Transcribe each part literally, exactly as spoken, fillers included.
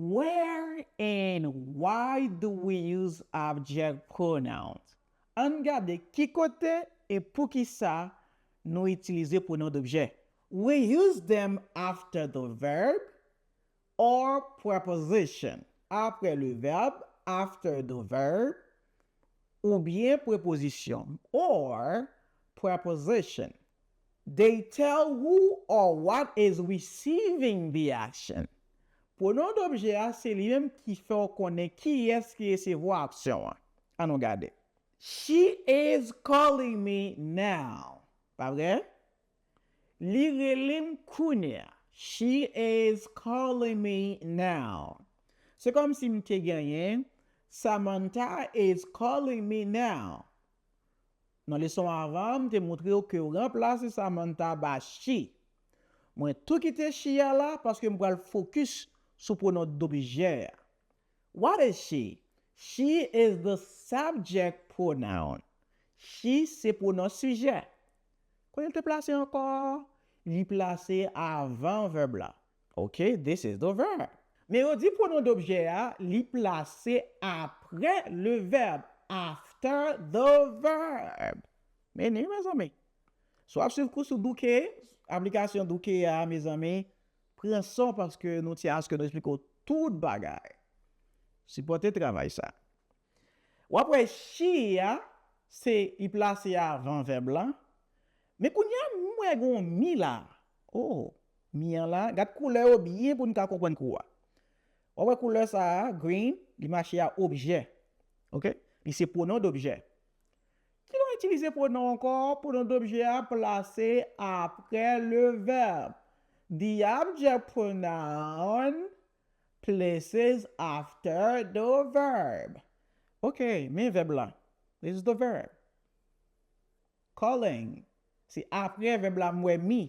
Where and why do we use object pronouns? Ann gade ki kote e poukisa nou itilize pwonon dobjè. We use them after the verb or preposition. Apre le verb, after the verb, oubyen prepozisyon, or preposition. They tell who or what is receiving the action. Pwonon dobjè a se li menm ki fè w konnen kiyès ki resevwa aksyon an. Ann nou gade. She is calling me now. Pa vre? Li rele m kounye a. She is calling me now. Se kòmsi m te genyen Samantha is calling me now. Nan leson avan an, m te montre w ke w ranplase Samantha ba she. Mwen tou kite she a la paske m pral fokis sou pwonon dobjè a. What is she? She is the subject pronoun. She se pwonon sijè. Kote l te plase ankò? Li plase avan vèb la. Ok, this is the verb. Men yo di pwonon dobjè a, li plase apre le verb, after the verb. Men ni, mezanmi. Si w ap swiv kou sou Duke, aplikasyon Duke a, mezanmi, pran san w paske nou tyen aske nou esplike w tout bagay. Sipòte travay sa. W ap wè she a, se li plase avan vèb la. Men kounye a, m wè gen yon mi la. Oh, mi an la. Gad koulè yo byen pou n ka konprann kou a. W ap wè koulè sa a, green, li mache a objè. Ok? Li se pwonon dobjè. Kilè w itilize pwonon ankò? Pwonon dobjè a plase apre le verb. The object pronoun places after the verb. Ok, men vèb la. This is the verb. Calling. Se apre vèb la m wè mi.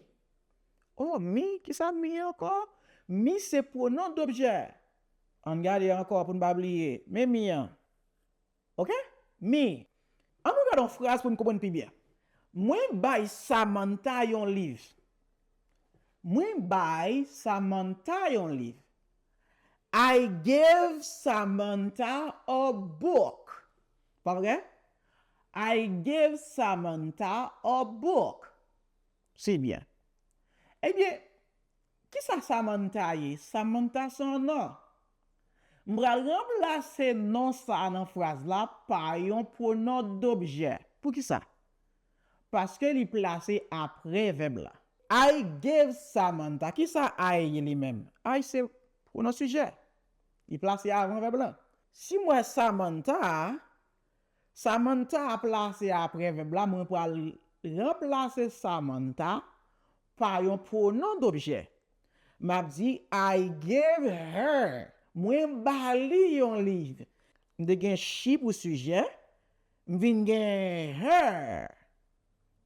Oh, mi, kisa mi ankò? Mi se pwonon dobjè. Ann gade ankò pou n pa bliye. Men mi an. Ok? Mi. Ann nou gade yon fraz pou n konprann pi byen. Mwen bay Samantha yon liv. Mwen bay Samantha yon liv. I gave Samantha a book. Pa vre? I gave Samantha a book. Se byen. Ebyen, kisa Samantha ye? Samantha se yon non. M pral ranplase non sa a nan fraz la pa yon pwonon dobjè. Poukisa? Paske li plase apre vèb la. I gave Samantha. Kisa I ye li menm? I se pwonon sijè. Li plase avan vèb la. Si m wè Samantha a, Samantha a plase apre vèb la, mwen pral ranplase Samantha pa yon pwonon dobjè. M ap di, I gave her. Mwen ba li yon liv. M te gen she pou sijè, m vin gen her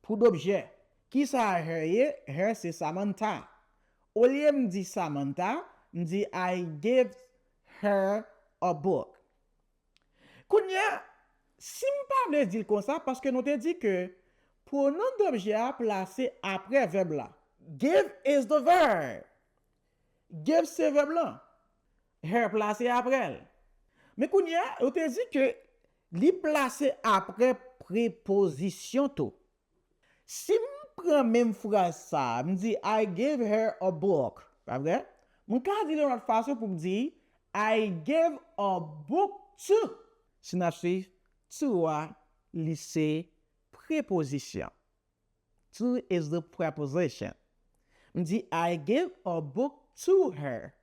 pou dobjè. Kisa her ye? Her se Samantha. Olye m di Samantha, m di, I gave her a book. Kounye a, si m pa vle di l konsa, paske nou te di ke pwonon dobjè a plase apre vèb la. Gave is the verb. Gave se vèb lan. Her plase apre l. Men kounye a, nou te di ke li plase apre prepozisyon tou. Si m pran menm fraz sa a, m di, I gave her a book, pa vre? M ka di l yon lòt fason pou m di, I gave a book to. Si n ap swiv, to a, li se prepozisyon. To is the preposition. M di, I gave a book to her.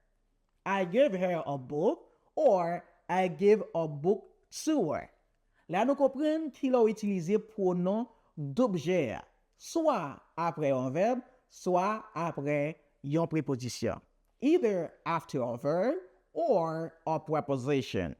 I gave her a book or I gave a book to her. La nou konprann kilè w itilize pwonon dobjè a, swa apre yon vèb, swa apre yon prepozisyon. Either after a verb or a preposition.